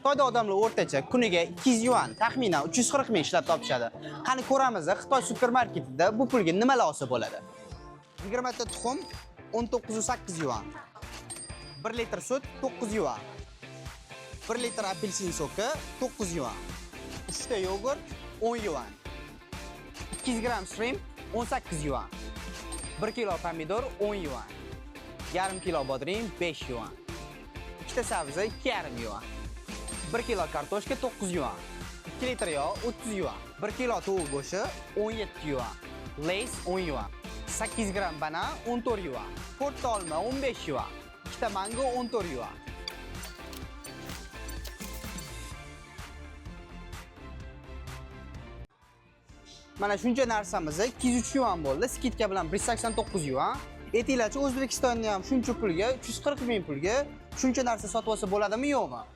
Xitoyda odamlar o'rtacha kuniga 200 yuan, taxminan 340 ming ishlab topishadi. Qani ko'ramiz, Xitoy supermarketida bu pulga nimalar olsa bo'ladi? 20 ta tuxum 19,8 yuan. 1 litr sut 9 yuan. 1 litr apelsin soki 9 yuan. 3 ta yogurt 10 yuan. 200 gramm shrimp 18 yuan. 1 kilo pomidor 10 yuan. Yarim kilo bodring 5 yuan. Ikkita sabzi 2,5 yuan. 1 kilo kartoshka 9 yuan. 2 litr yog' 30 yuan. 1 kilo tovuq go'shti 17 yuan. Lays 10 yuan. 800 gramm banan 14 yuan. 4 ta olma 15 yuan. Ikkita mango 14 yuan. Mana shuncha narsamiz 203 yuan bo'ldi. Скидка bilan 189 yuan. Aytinglarchi, O'zbekistonda ham shuncha pulga, 340 ming pulga shuncha narsa sotib olsa bo'ladimi, yo'qmi?